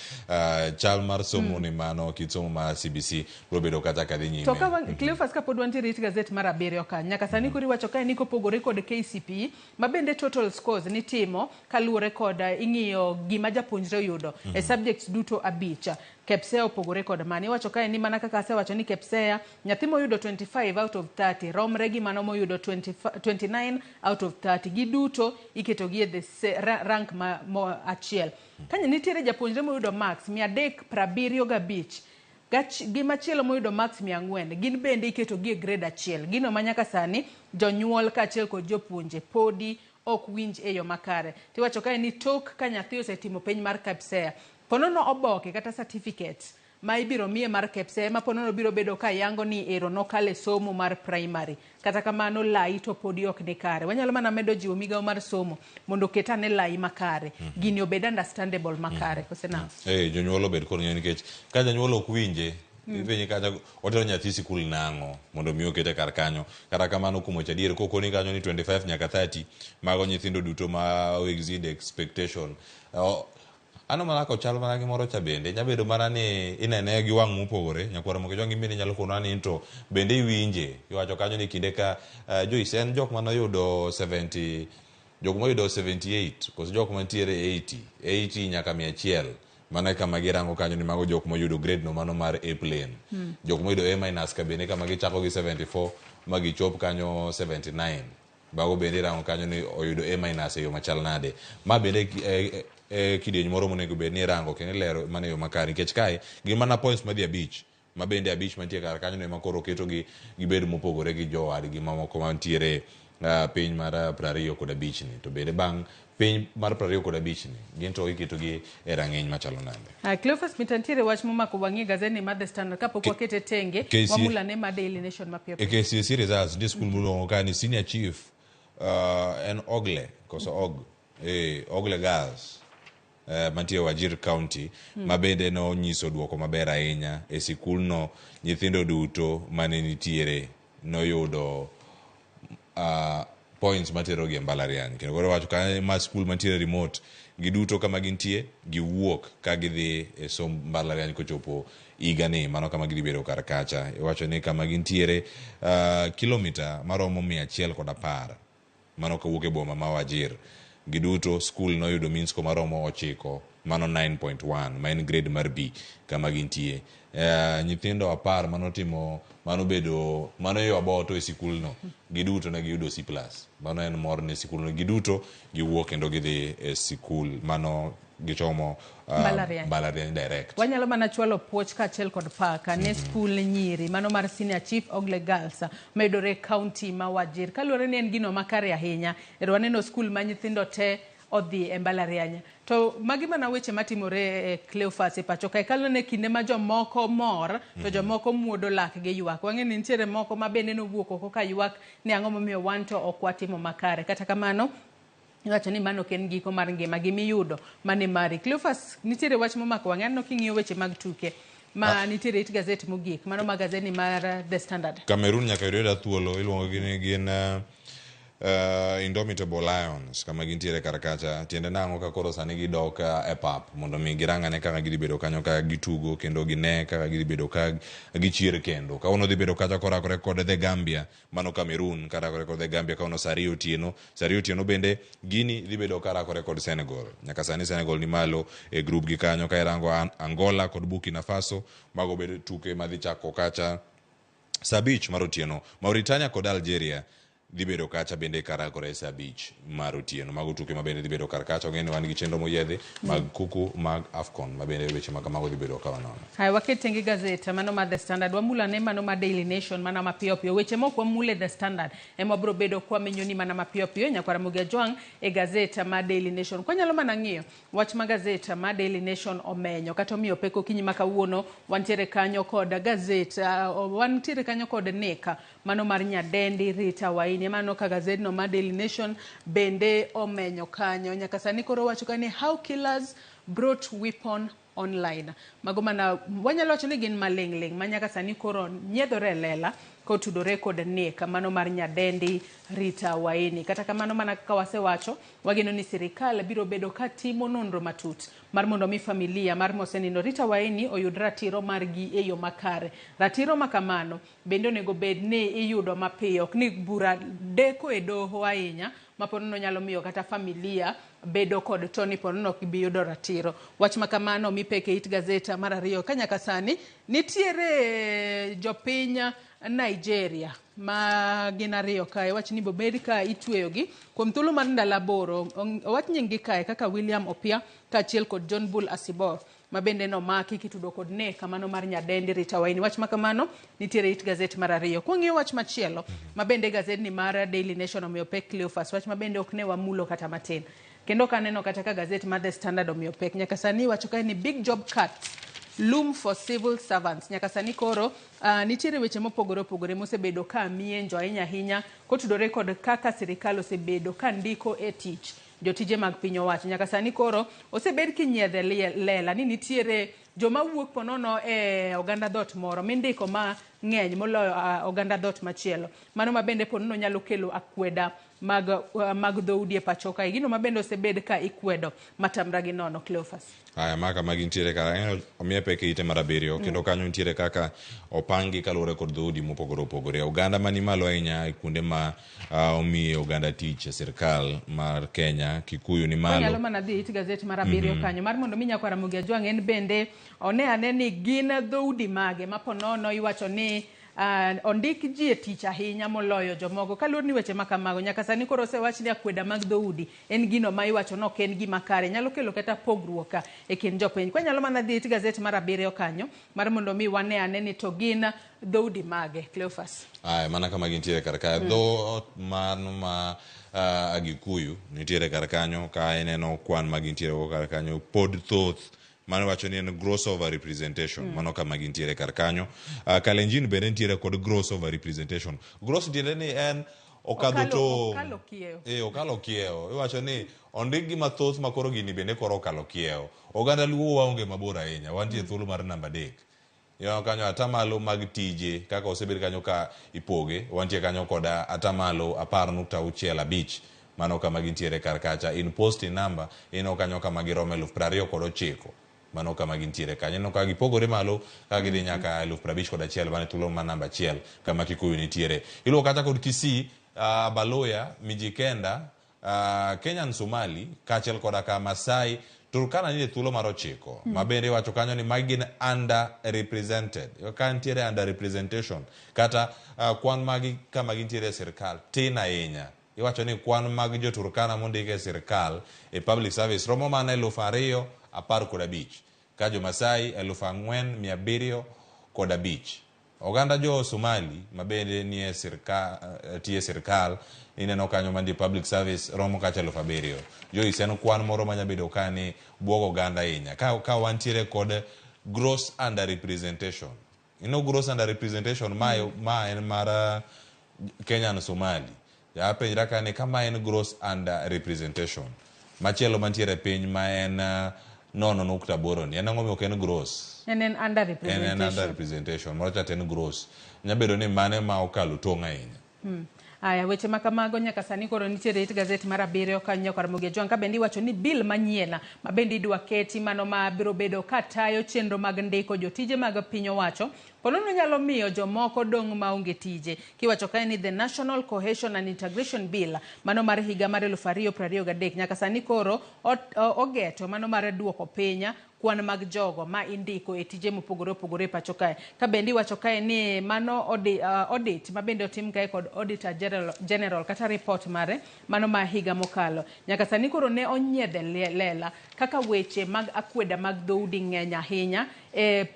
chal mar somo ni mano kit somo mar CBC biro bedo kata ka dhi nyime. To ka Cleophas kapod wantiere it gazet mar abiriyo ka, nyaka sani koro iwacho kae ni kopogore kod KCPE, ma bende total scores nitimo kaluwore kod ing'iyo gima japuonjre oyudo e subjects duto abich. KPSEA opogore kod mano. Iwacho kae ni mana kaka asewacho ni KPSEA, nyathi moyudo 25 out of 30 romre gi mano moyudo 29 out of 30. Giduto iketogi e the rank ma achiel. Ka nitiere japuonjre moyudo marks 375, gi machielo moyudo marks 400, gin bende iketogi e grade achiel. Gino ma nyaka sani jonyuol kaachiel kod jopuonje podi ok winj e yo makare. Tiwacho kae ni tok ka nyathi osetimo penj mar KPSEA, ponono oboke kata certificate ma ibiro miye mar KPSEA ema ponono biro bedo ka yango ni ero nokalo e somo mar primary. Kata kamano lai to podi ok ni kare. Wanyalo mana medo jiwo migawo mar somo mondo oket ane lai makare. Gini obed understandable makare. Kose nang'o? Jonyuol obed kod ng'eyo nikech ka janyuol ok winje Ipenje kacha otero nyathi sikul nang'o mondo mi okete kar kanyo. Kata kamano kuom wacho adier kokoni kanyo ni 25 nyaka 30 mago nyithindo duto ma exceed expectation. Ano mana ka ochal mana gi moro cha bende nya bedo mana ni inene gi wang' mopogore. Nyakwar Ramogi Ojwang' in bende inyalo kona ni to bende iwinje. Iwacho kanyo ni kinde ka Joyce en jok manoyudo 70 jok moyudo 78 koso jok mantiere 80 80 nyaka 100 mana kama girango kanyo ni mago jok moyudo grade no mano mar A plain. Jok moyudo A minus ka bende kama gichako gi 74 ma gichop kanyo 79. Mago bende irango kanyo ni oyudo A minus e yo machal nade. Ma bende kidieny moro monego bed ni irango kendo ilero mana e yo makare nikech kae gin mana points madhi abich ma bende abich mantie kar kanyo no ema koro ketogi gibed mopogore gi jowadgi mamoko mantiere piny mar 25 ni. To bende bang' piny mar 25 ni gin to iketogi e rang'iny machalo nade. Cleophas Mita, nitiere wach momako wang'i e gazeti mar The Standard kapok wakete tenge wamulane ma Daily Nation mapiyo piyo. E KCSE results nitie skul miluongo ka ni Senior Chief en Ogle koso Og Ogle Girls mantie Wajir County ma bende nonyiso duoko maber ahinya e sikulno. Nyithindo duto mane nitiere noyudo points materogi e mbalariany. Kendo koro wacho ka ma skul mantiere remote giduto kama gintie giwuok ka gidhi e somb mbalariany kochopo higani, mano kama gidhi bedo kar kacha. Iwacho ni kama gintiere kilomita maromo 110 mano kawuok e boma ma Wajir. Giduto skul noyudo mean score maromo 9, mano 9.1 ma en grade mar B kama gintie. Nyithindo 10 manotimo manobedo mano aboto e sikulno giduto ne giyudo C+. Mano en mor ne sikulno, giduto giwuok kendo gidhi e sikul mano gichomo mbalariany direct. Wanyalo mana chwalo puoch kaachiel kod paka ne skul nyiri mano mar Senior Chief Ogle Girls mayudore e county ma Wajir. Kaluwore ni en gino makare ahinya, ero waneno skul ma nyithindo te odhi e mbalariany. To magi mana weche matimore e Cleophas e pacho kae. Kaluwore ni kinde ma jomoko mor to jomoko muodo lak gi ywak. Wang'e ni nitiere moko ma bende nowuok oko ka ywak ni ang'o momiyo wan to ok watimo makare. Kata kamano iwacho ni mano ok en giko mar ngima, gimiyudo mane mari. Cleophas, nitiere wach momako wang'e aneno king'iyo weche mag tuke ma nitiere it gazet mogik, mano ma gazeti mar The Standard. Cameroon nyaka yud yuda thuolo, iluongo gi ni gin Indomitable Lions kama gintiere kar kacha. Tiende nang'o ka koro sani gidok e pap mondo mi girang'ane kaka gidhi bedo kanyo ka gitugo kendo gine kaka gidhi bedo ka gichier kendo. Kawuono dhi bedo kacha korakore kod The Gambia, mano Cameroon karakore kod The Gambia kawuono saa 2 otieno. Saa 2 otieno bende Guinea dhi bedo karakore kod Senegal. Nyaka sani Senegal ni malo e group gi kanyo ka irango Angola kod Burkina Faso, mago bedo tuke madhi chako kacha saa 5 mar otieno. Mauritania kod Algeria dhi bedo kacha bende karakore saa 5 mar otieno. Mago tuke ma bende dhi bedo kar kacha. Ong'e ni wan gi chenro moyiedhi mag kuku mag AFCON ma bende weche ma kamago dhi bedo ka wanono. Haya, waket tenge gazet mano mar The Standard, wamulane mano mar Daily Nation mana mapiyo piyo. Weche mok wamule The Standard ema wabiro bedo kwa menyo ni mana mapiyo piyo nyakwar Ramogi Ajwang' e gazet mar Daily Nation. Kwanyalo mana ng'iyo wach ma gazet mar Daily Nation omenyo kata omiyo pek okinyi ma kawuono, wantiere kanyo kod gazet wantiere kanyo kod nek mano mar nyadendi Rita Waini. Mano ka gazet no mar Daily Nation bende omenyo kanyo. Nyaka sani koro wacho ka ni how killers brought weapon online. Mago mana wanyalo wacho ni gin maling' ling' ma nyaka sani koro nyiedhore e lela kotudore kod nek mano mar nyadendi Rita Waini. Kata kamano mana kaka wasewacho, wageno ni sirikal biro bedo ka timo nonro matut mar mondo mi familia mar mosenindo Rita Waini oyud ratiro margi e yo makare. Ratiro ma kamano bende onego bed ni iyudo mapiyo, ok ni bura deko e doho ahinya ma ponono nyalo miyo kata familia bedo kod to ni ponono ok gibi yudo ratiro. Wach ma kamano mipeke it gazeta mar ariyo ka nyaka sani nitiere jopiny Nigeria ma gin ariyo kae wach ni bobed ka itweyogi kuom thuolo mar ndalo 8. Owach nying gi kae kaka William Opia kaachiel kod John Bull Asibor ma bende nomaki kitudo kod nek mano mar nyadendi Rita Waini. Wach ma kamano nitiere it gazet mar ariyo. Kwang'iyo wach machielo ma bende gazetni mar Daily Nation omiyo pek Cleophas, wach ma bende ok ne wamulo kata matin. Kendo kaneno kata ka gazet mar The Standard omiyo pek. Nyaka sani wacho kae ni big job cuts loom for civil servants. Nyaka sani koro nitiere weche mopogore opogore mosebedo ka mienjo ahinya ahinya kotudore kod kaka sirikal osebedo ka ndiko e tich jotije mag piny owacho. Nyaka sani koro osebed kinyiedhe lela ni nitiere Joma wuok ponono e oganda dhoot moro mindiko ma ng'eny moloyo oganda dhoot machielo. Mano ma bende ponono nyalo kelo akweda mag mag dhoudi e pacho kae. Gino ma bende osebed ka ikwedo matamra gi nono Cleophas. Aya ma kama gintiere kar aneno omiye pek e ite mar abiriyo kendo kanyo nitiere kaka opangi kaluwore kod dhoudi mopogore opogore. Oganda mani malo ahinya e kuonde ma omiye oganda tich e sirkal mar Kenya, Kikuyu ni Wanyalo malo. mana dhi it gazet mar abiriyo kanyo mar mondo mi nyakwar Ramogi Ajwang' en bende one ane ni gin dhoudi mage ma ponono iwacho ni ondik ji e tich ahinya moloyo jomoko. Kaluwore ni weche ma kamago nyaka sani koro osewach ni akweda mag dhoudi en gino ma iwacho ni ok en gima kare, nyalo kelo kata pogruok e kind jopiny. Kwanyalo mana dhi it gazet mar abiriyo kanyo mar mondo mi wane ane ni to gin dhoudi mage. Cleophas. Aya, mana kama gintiere kar kae. Dhoot mano ma Agikuyu nitiere kar kanyo, ka ineno kwan ma gintiere go kar kanyo pod thoth. Mano wacho ni en gross over representation. Mano kama gintiere kar kanyo. Kalenjin bende nitiere kod gross over representation. Gross tiende ni en okadho tong'. Okalo kiewo. Okalo kiewo. Iwacho ni ondik gi mathoth ma koro gini bende koro okalo kiewo. Oganda Luo waonge mabor ahinya. Wantie thuolo mar namba 3. Ineno kanyo atamalo mag tije kaka osebed kanyo ka ipoge. Wantie kanyo kod atamalo 10.65. Mano kama gintiere kar kacha. In post in number, ineno kanyo kama giromo 29,000. Mano kama gintiere kanyo. Ineno ka gipogore malo ka gidhi nyaka 51,000 mane thuolo mar namba 1 kama Kikuyu nitiere. Iluwo kata kod Kisii, Baluya, Mijikenda, Kenyan Somali, kaachiel koda ka Masai, Turkana nie thuolo mar 9. Ma bende iwacho kanyo ni magi gin underrepresented. Ka nitiere underrepresentation kata kwan magi kama gintiere e sirkal tin ahinya. Iwacho ni kwan mag jo Turkana mondiki e sirkal e public service romo mana 2,015 ka jo Masai 4,705. Oganda jo Somali ma bende nie sirkal tiye sirkal ineno kanyo mandie public service romo kacha 7,000. Joyce, en kwan moro manya bedo ka ni buogo oganda ahinya. Ka wantiere kod gross underrepresentation. Ino gross underrepresentation ma en mar Kenyan Somali. Apenjra ka ni kama en gross underrepresentation. Machielo mantiere piny ma en 0.8 ni. En ang'o ok en gross? En en underrepresentation. En en underrepresentation. Moro cha to en gross. Nya bedo ni mane ma okalo tong' ahinya. Aya, weche ma kamago nyaka sani koro nitiere it gazet mar 7 kanyo nyakwar Ramogi Ajwang' ka bende iwacho ni bill manyien ma bende idwa keti mano ma biro bedo ka tayo chenro mag ndiko jotije mag piny owacho ponono nyalo miyo jomoko dong' maonge tije. Kiwacho kae ni the National Cohesion and Integration Bill mano mar higa mar 2023 nyaka sani koro ogeto mano mar duoko piny kwan mag jogo ma indiko e tije mopogore opogore e pacho kae. Ka bende iwacho kae ni mano audit ma bende otim kae kod Auditor General kata report mare mano ma higa mokalo. Nyaka sani koro ne onyiedhe lela kaka weche mag akweda mag dhoudi ng'eny ahinya e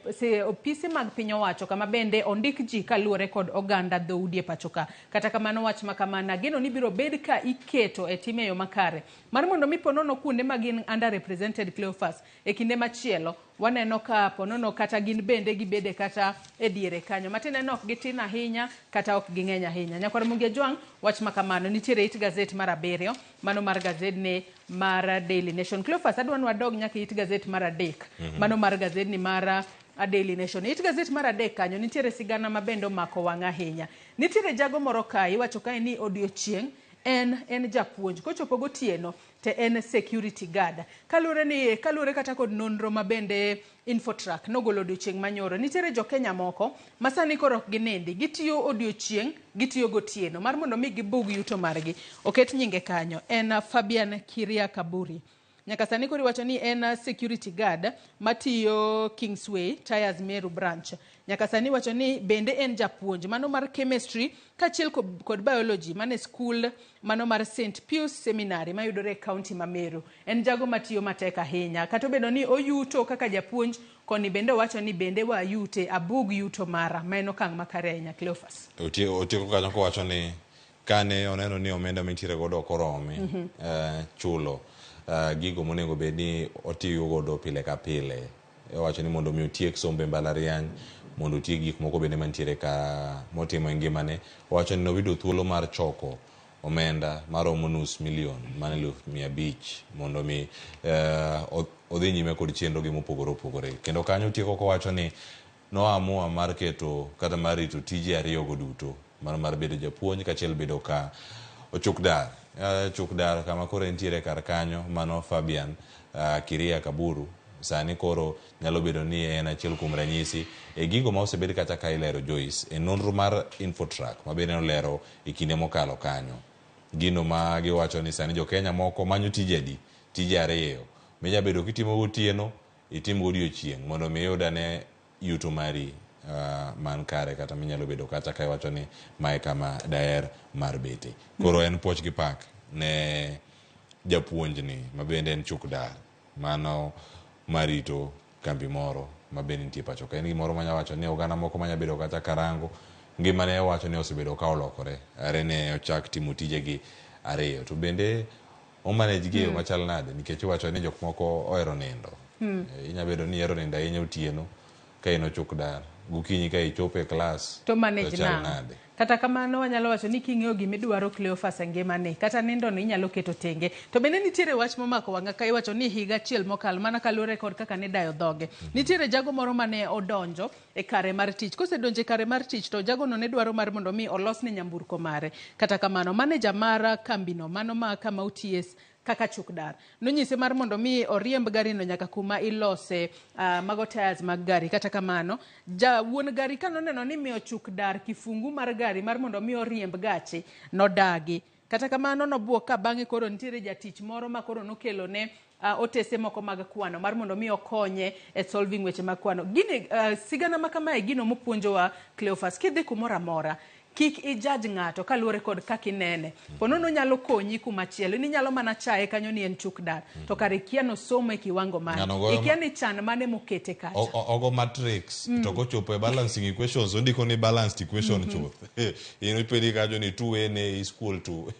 ofise mag piny owacho kama bende ondik ji kaluwore kod oganda dhoudi e pacho ka. Kata kamano wach ma kamano ageno ni biro bed ka iketo e tim e yo makare mar mondo mi ponono kuonde ma gin underrepresented Cleophas e kinde machielo waneno ka ponono kata gin bende gibede kata e diere kanyo. Matiende ni ok gitin ahinya kata ok ging'eny ahinya. Nyakwar Ramogi Ajwang' wach ma kamano nitiere it gazet mar 7 mano mar gazedni mar Daily Nation. Cleophas adwa ni wadog nyaka it gazet mar 3 mano mar gazedni mar Daily Nation. It gazet mar 3 kanyo nitiere sigana ma bende omako wang' ahinya. Nitiere jago moro kae iwacho kae ni odiochieng' en japuonj kochopo gotieno te en security guard. Kaluwore kata kod nonro ma bende Infotrack nogolo odiochieng' manyoro. Nitiere jo Kenya moko ma sani koro ok ginindi, gitiyo odiochieng', gitiyo gotieno mar mondo mi gibug yuto margi. Oket nyinge kanyo en Fabian Kiria Kaburi. Nyaka sani koro iwacho ni en security guard matiyo Kingsway Tyres Meru branch. Nyaka sani iwacho ni bende en japuonj mano mar chemistry kaachiel kod biology mane school mano mar St Pius Seminary mayudore e county ma Meru. En jago matiyo matek ahinya. Kata obedo ni oyuto kaka japuonj, koni bende owacho ni bende wayute abug yuto mara ma en okang' makare ahinya. Cleophas. Otieko kanyo kowacho ni kane oneno ni omenda mintiere godo ok orome chulo gigo monego bed ni otiyo godo pile ka pile. Owacho ni mondo mi otiek sombe mbalariany, mondo otiek gik moko bende mantiere ka motimo e ngimane. Owacho ni noyudo thuolo mar choko omenda maromo nus milion mana 500,000 mondo mi odhi nyime kod chenro gi mopogore opogore. Kendo kanyo tieko kowacho ni noamua mar keto kata mar rito tije ariyogo duto, mano mar bedo japuonj kaachiel bedo ka ochuk dar. Chuk dar kama koro entiere kar kanyo mano Fabian Kiria Kaburu sani koro nyalo bedo ni en achiel kuom ranyisi e gigo ma osebed kata ka ilero Joyce e nonro mar Infotrack ma bende nolero e kinde mokalo kanyo. Gino ma giwacho ni sani jo-Kenya moko manyo tije adi? Tije ariyo. Minya bedo kitimo gotieno, itim godiochieng' mondo mi iyud ane yuto mari man kare kata minyalo bedo kata ka iwacho ni mae kama daher mar bete. Koro en puoch gi pak ne japuonjni ma bende en chuk dar mano marito kambi moro ma bende nitie pacho ka. En gimoro manya wacho ni oganda moko manya bedo kata karango ngimane wacho ni osebedo ka olokore are ne ochak timo tijegi ariyo. To bende omanage gi e yo machal nade nikech iwacho ni jok moko ohero nindo. Inya bedo ni ihero nindo ahinya otieno ka in ochuk dar. Gokinyi ka ichopo e klas to manage chal nang'o? nade? Kata kamano wanyalo wacho ni king'eyo gimidwaro Cleophas e ngimani, kata nindo no inyalo keto tenge. To bende nitiere wach momako wang'a ka iwacho ni higa achiel mokalo mana kaluwore kod kaka nidayo dhoge. Nitiere jago moro mane odonjo e kare mar tich. Kosedonjo e kare mar tich to jagono ne dwaro mar mondo mi olosne nyamburko mare. Kata kamano maneja mar kambino mano ma kama otiye kaka chuk dar nonyise mar mondo mi oriemb garino nyaka kuma ilose mago tires mag gari. Kata kamano ja wuon gari kanoneno ni miyo chuk dar kifungu mar gari mar mondo mi oriemb gache nodagi. Kata kamano nobuok ka bang'e koro nitiere jatich moro ma koro nokelo ne otese moko mag kwano mar mondo mi okonye e solving weche mag kwano. Gini sigana ma kamae gino mopuonjowa Cleophas, kidhi kumoro amora kik ijudge ng'ato kaluwore kod kaka inene. Ponono nyalo konyi kumachielo, in inyalo mana chaye kanyo ni en chuk dar. To kare ikia nosomo e kiwango mane. Ng'ano goyo Ikia ni chan mane mokete kacha. Ogo matrix to kochopo e balancing equations ondiko ni balanced equation chuth. In ipenji kanyo ni 2Na is equal to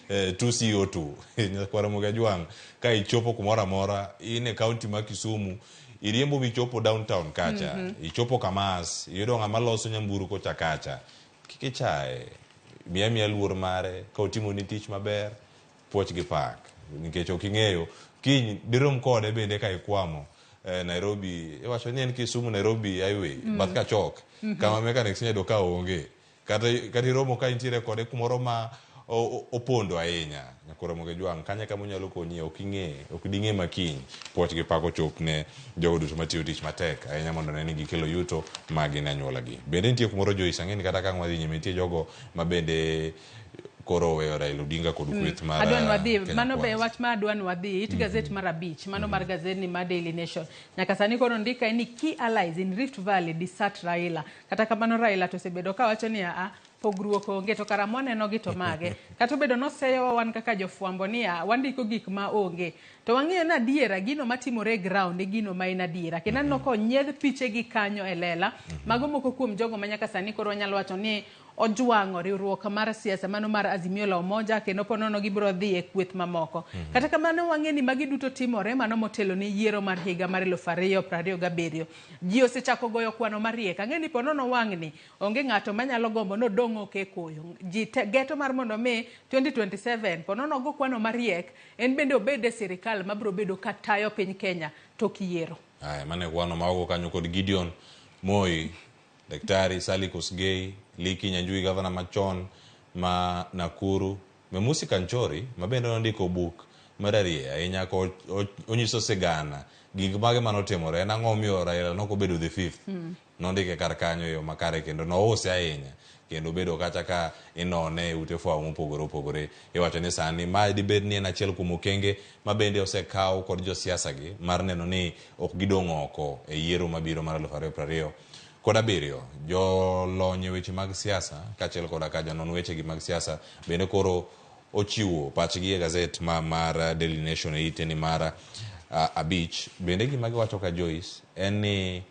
2CO2. Nyakwar Ramogi Ajwang' ka ichopo kumoro amora in e county ma Kisumu iriembo michopo downtown kacha ichopo Kamas iyudo ng'ama loso nyamburko cha kacha kik ichaye miya miya luor mare ka otimoni tich maber puoch gi pak nikech ok ing'eyo kiny dirom kode bende ka ikwamo Nairobi iwacho ni en Kisumu Nairobi highway bath Kachok kama mechanics inyalo ka onge kata iromo ka intiere kode kumoro ma opondo ahinya. Nyakwar Ramogi Ajwang' kanyo kama onyalo konyi ok ing'e ok ding'e makiny. Puoch gi pak ochop ne jogo duto matiyo tich matek ahinya mondo ne ni gikelo yuto magi ne anyuolagi. Bende nitie kumoro Joyce ang'e ni kata ka ang' wadhi nyime nitie jogo ma bende koro oweyo Raila Odinga kod kweth mar Adwa ni wadhi, Kenya mano be Kwanza. wach ma adwa ni wadhi, it gazet mar 5, mano mar gazet ni mar Daily Nation. Nyaka sani koro ndika ni key allies in Rift Valley desert Raila. Kata kamano Raila to osebedo kawacho ni a pogruok onge to kara mwaneno gi to mage. Kata obedo noseyowa wan kaka jofwambo ni a wandiko gik ma onge. To wang'eyo ni adiera gino matimore e ground e gino ma en adiera. Kendo aneno ka onyiedh piche gi kanyo e lela. Mago moko kuom jogo ma nyaka sani koro wanyalo wacho ni ojwang'o riwruok mar siasa mano mar Azimio la Umoja kendo ponono gibiro dhi e kweth mamoko. Kata kamano wang'e ni magi duto timore mano motelo ne yiero mar higa mar 2027. Ji osechako goyo kwano mariek. Ang'e ni ponono wang'ni onge ng'ato manyalo gombo nodong' oko e koyo. Ji geto mar mondo mi 2027 ponono go kwano mariek en bende obed e sirikal mabiro bedo katayo piny Kenya tok yiero. Aya, mano e kwano ma ogo kanyo kod Gideon Moi, Daktari Sally Kosgei, Lee Kinyanjui gavana machon ma Nakuru, Memusi Kanchori ma bende nondiko buk mararieya ahinya ko onyiso sigana gik mage manotimore en ang'o momiyo Raila nokobedo the fifth. Nondike kar kanyo e yo makare kendo nouse ahinya kendo bedo kacha ka inone e ute fwambo mopogore opogore. Iwacho ni sani ma dibed ni en achiel kuom okenge ma bende osekaw kod josiasa gi mar neno ni ok gidong' oko e yiero mabiro mar 2027. Jolony e weche mag siasa kaachiel koda ka jonon wechegi mag siasa bende koro ochiwo pachgi e gazet ma mar Daily Nation e ite ni mar 5. Bende gima giwacho ka Joyce en ni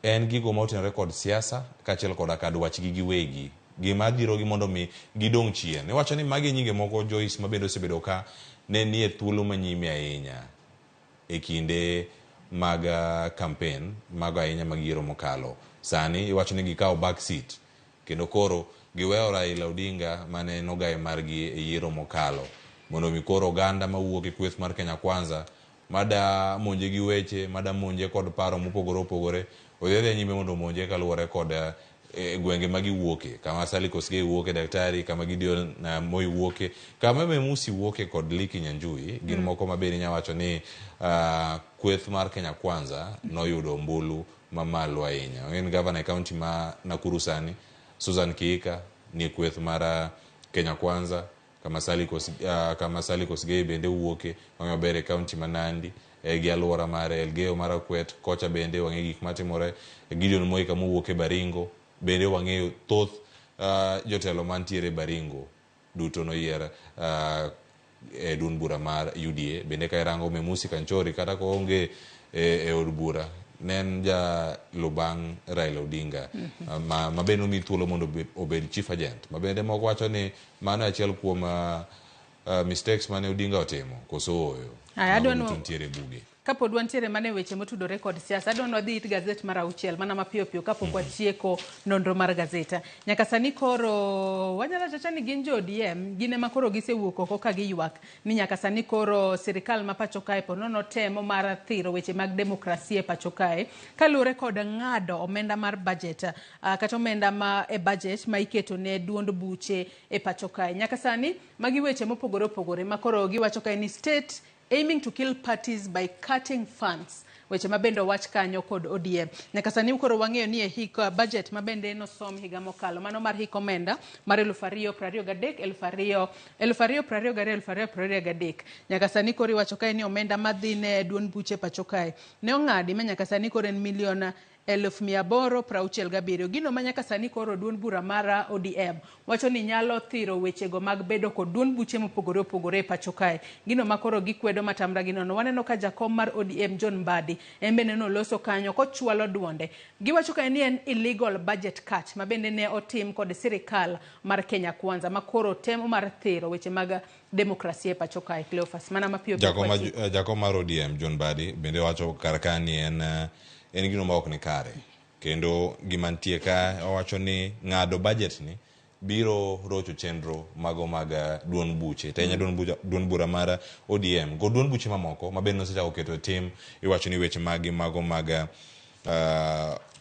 en gigo motenore kod siasa kaachiel koda ka dwachgi giwegi gima dhirogi mondo mi gidong' chien. Iwacho ni magi nyinge moko Joyce ma bende osebedo ka ne nie thuolo manyime ahinya e kinde mag campaign mago ahinya mag yiero mokalo. Sani iwacho ni gikawo back seat kendo koro Giweyo Raila Odinga mane en ogaye margi e yiero mokalo mondo mi koro oganda mawuok e kweth mar Kenya Kwanza mada monje gi weche, mada monje kod paro mopogore opogore, odhi adhiya nyime mondo omonje kaluwore kod e gwenge ma giwuoke, kama Sally Kosgei wuoke daktari, kama Gideon Moi wuoke, kama Memusi wuoke kod Lee Kinyanjui, gin moko ma bende inyalo wacho ni kweth mar Kenya Kwanza noyudo ombulu mamalo ahinya. En gavana e kaunti ma Nakuru sani, Susan Kihika ni kweth mar Kenya Kwanza, kama Sally Kosgei bende wuoke, wang'eyo maber e kaunti ma Nandi, gi alwora mare Elgeyo Marakwet, kocha bende wang'eyo gik matimore, Gideon Moi kama owuok e Baringo, bende wang'eyo thoth jotelo mantiere Baringo duto noyier e duond bura mar UDA. Bende ka irango Memusi Kanchori kata koonge e od bura, ne en jalubang' Raila Odinga, ma bende nomi thuolo mondo obed chief agent, ma bende moko wacho ni mano e achiel kuom mistakes mane Odinga otimo, koso ooyo. Aya, Mago duto nitiere e buge. Kapod wantiere mana e weche motudore kod siasa, adwa ni wadhi it gazet mar 6 mana mapiyo piyo kapok watieko nonro mar gazeta. Nyaka sani koro wanyalo wacho ni gin jo ODM, gin ema koro gisewuok oko ka giywak ni nyaka sani koro sirikal ma pacho kae po nono temo mar thiro weche mag demokrasia e pacho kae kaluwore kod ng'ado omenda mar budget, kata omenda ma e budget ma iketo ne duond buche e pacho kae. Nyaka sani magi weche mopogore opogore ma koro giwacho kae ni state aiming to kill parties by cutting funds. Weche ma bende owach kanyo kod ODM. Nyaka sani koro wang'eyo ni e hik budget ma bende nosom higa mokalo, mano mar hik omenda mar 2023, 2022, 2023. Nyaka sani koro iwacho kae ni omenda madhi ne duond buche pacho kae ne ong'adi ma nyaka sani koro en milion 867. Gino ma nyaka sani koro duond bura mar ODM wacho ni nyalo thiro wechego mag bedo kod duond buche mopogore opogore e pacho kae. Gino ma koro gikwedo matamra gi nono. Waneno ka jakom mar ODM John Mbadi en bende noloso kanyo kochwalo duonde. Giwacho kae ni en illegal budget cut ma bende ne otim kod sirikal mar Kenya Kwanza ma koro temo mar thiro weche mag demokrasia e pacho kae. Cleophas, mana mapiyo piyo kwatieko. Jakom mar ODM John Mbadi bende wacho kar ka ni en gino ma ok ni kare, kendo gima nitie ka owacho ni ng'ado budget ni biro rocho chenro mago mag duond buche, to ahinya duond bura mar ODM kod duond buche mamoko ma bende nosechako keto e tim. Iwacho ni weche magi mago mag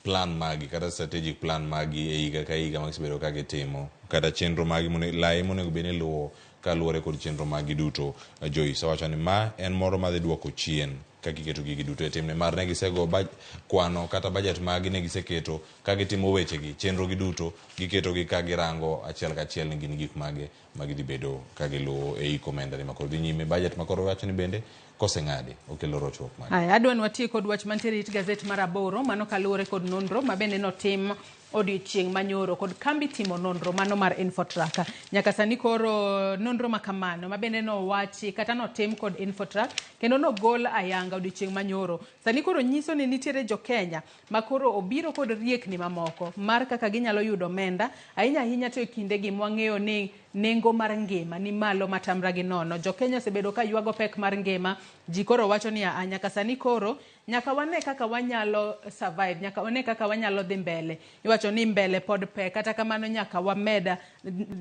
plan magi kata strategic plan magi e higa ka higa magisebedo ka gitimo, kata chenro magi lai monego bed ni iluwo kaluwore kod chenro magi duto. Joyce owacho ni ma en moro madhi duoko chien kaka iketo gigi duto e timne mar ne gisego kwano kata budget magi ne giseketo ka gitimo wechegi chenro gi duto giketo gi ka girango achiel kachiel ni gin gik mage ma gidhi bedo ka giluwo e hik omenda ni makoro dhi nyime. Budget makoro wacho ni bende koseng'adi okelo rochruok mage. Aya, adwa ni watiek kod wach mantiere it gazet mar 8, mano kaluwore kod nonro ma bende notim odiochieng' manyoro kod kambi timo nonro mano mar Infotrack. Nyaka sani koro nonro ma kamano ma bende nowachi kata notim kod Infotrack kendo nogol ayanga odiochieng' manyoro. Sani koro nyiso ni nitiere jo Kenya ma koro obiro kod riekni mamoko mar kaka ginyalo yudo omenda, ahinya ahinya to e kindegi mwang'eyo ni nengo mar ngima ni malo matamra gi nono. Jo Kenya osebedo ka ywago pek mar ngima, ji koro wacho ni aa, nyaka sani koro nyaka wane kaka wanyalo survive, nyaka wane kaka wanyalo dhi mbele. Iwacho ni mbele pod pek, kata kamano nyaka wamed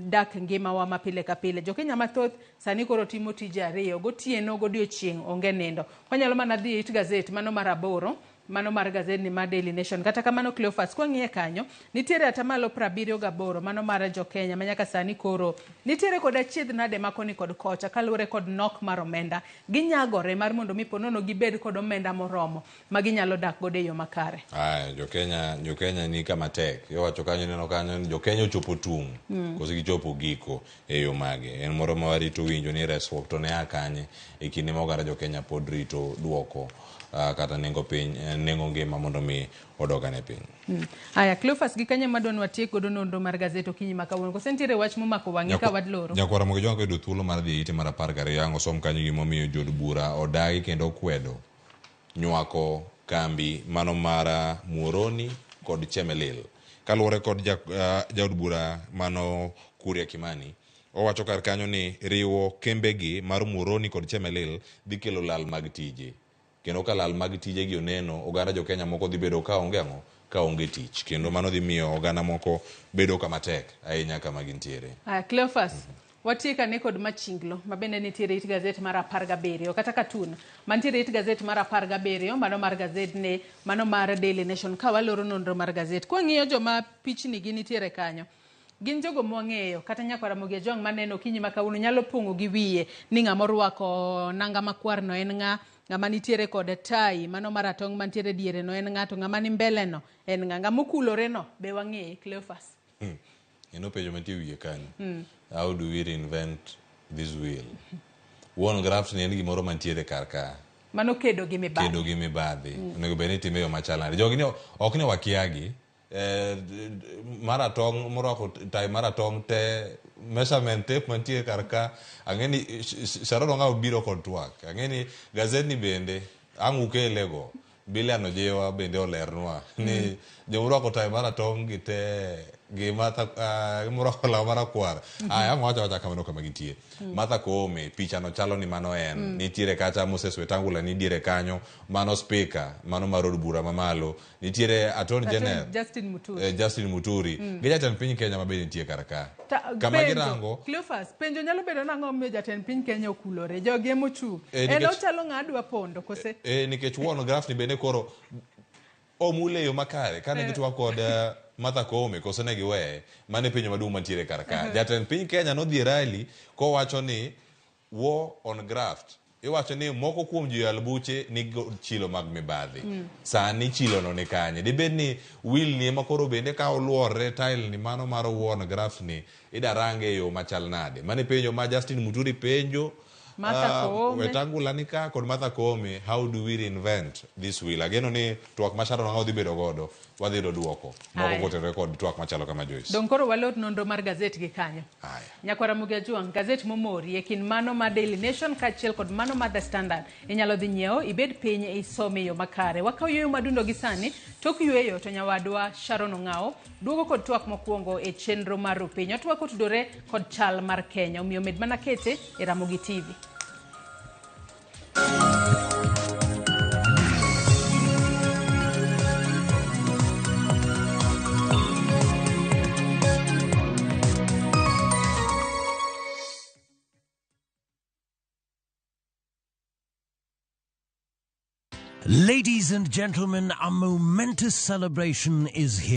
dak ngimawa ma pile ka pile. Jo Kenya mathoth sani koro timo tije ariyo, gotieno godiochieng' onge nindo. Wanyalo mana dhi it gazet mano mar 8, mano mar gazet ni mar Daily Nation. Kata kamano Cleophas, kwang'iye kanyo, nitiere atamalo 78 mano mar jo Kenya ma nyaka sani koro nitiere kod achiedh nade ma koni kod kocha kaluwore kod nok mar omenda. Ginyagore mar mondo mi ponono gibed kod omenda moromo ma ginyalo dak godo e yo makare. Aya, jo Kenya ni kama tek. Iwacho kanyo, ineno kanyo ni jo Kenya ochopo tung', koso gichopo giko e yo mage. En moro ma warito winjo ni resruok to ne a kanye e kinde ma oganda jo Kenya pod rito duoko, kata nengo piny, nengo ngima mondo mi odogane piny. Aya, Cleophas, gi kanye madwa ni watiek godo nonro mar gazet okinyi ma kawuono? Koso nitiere wach momako wang'i ka wadloro? Nyakwara Ramogi Ojwang' koyudo thuolo mar dhi e ite mar 12 ang' osom kanyo gimomiyo jood bura odagi kendo okwedo nywako kambi mano mar Muhoroni kod Chemelil. Kaluwore kod jaod bura mano Kuria Kimani, owacho kar kanyo ni riwo kembegi mar Muhoroni kod Chemelil dhi kelo lal mag tije. Kendo ka lal mag tije gi oneno, oganda jo Kenya moko dhi bedo ka onge ang'o? ka onge tich kendo mano dhi miyo oganda moko bedo kama tek ahinya kama gintiere. Aya, Cleophas, watiek ane kod machinglo ma bende nitiere it gazet mar 17 kata katun mantiere it gazet mar 17 mano mar gazet ne mano mar Daily Nation ka waloro nonro mar gazet. Kwang'iyo joma pichni gi nitiere kanyo, gin jogo mwang'eyo kata nyakwar Ramogi Ajwang' maneno okinyi ma kawuono nyalo pong'o gi wiye ni ng'ama orwako nanga makwar no en ng'a, ng'ama nitiere kod tai mano maratong' mantiere diere no en ng'a, to ng'ama ni mbele no en ng'a, ng'ama okulore no be wang'eye. Cleophas. En penjo mantie wiye kanyo. How do we reinvent this wheel? Wuon graft ni en gimoro mantiere kar ka. Mano kedo gi mibadhi. Kedo gi mibadhi. Onego bed ni itime e yo machal nade. Jogi ni ok ni wakiagi. Maratong' morwako tai maratong' te measurement tape mantie kar ka ang'e ni Sharon Ong'awo biro kod twak. Ang'e ni gazet ni bende ang' ukele go. Bilian Ojiwa bende olernwa ni jomorwako tai maratong' gi te gi Martha morwako law marakwar. Aya ang' wacho awacha kamano kama gintie. Martha Koome picha no chalo ni mano en. Nitiere kacha Moses Wetangula ni diere kanyo mano speaker mano mar od bura mamalo. Nitiere Attorney General Justin Muturi. Justin Muturi. Gi jatend piny Kenya ma be nitie kar ka. Kama girango Cleophas, penjo nyalo bedo nang'o momiyo jatend piny Kenya okulore? Jogi emochung'. En ochalo ng'a dwa pondo kose? Nikech wuon graft ni bende koro omule yo makare kane gitwak kod Martha Koome koso ne giweye. Mano e penjo maduong' mantiere kar ka. Jatend piny Kenya nodhi e rally kowacho ni war on graft. Iwacho ni moko kuom joyal buche nigi chilo mag mibadhi. Sani chilo no ni kanye? Dibed ni will ni ema koro bende ka oluorre tile ni mano mar war on graft ni ida range e yo machal nade? Mano e penjo ma Justin Muturi penjo. Martha Koome. Wetangula ni ka kod Martha Koome, how do we reinvent this wheel? Ageno ni twak ma Sharon Ong'awo dhi bedo godo, wadhi yudo duoko. Moko kotenore kod twak machalo kama Joyce. Dong koro walor nonro mar gazet gi kanyo. Aya. Nyakwar Ramogi Ajwang', gazet momori e kind mano mar Daily Nation kaachiel kod mano mar The Standard. Inyalo dhi nyiewo, ibed piny isome e yo makare. Wakaw yueyo madundo gi sani, tok yueyo to nyawadwa Sharon Ong'awo duogo kod twak mokwongo e chenro mar Rupiny. Otwak otudore kod chal mar Kenya, omiyo med mana kete e Ramogi TV. Ladies and gentlemen, a momentous celebration is here.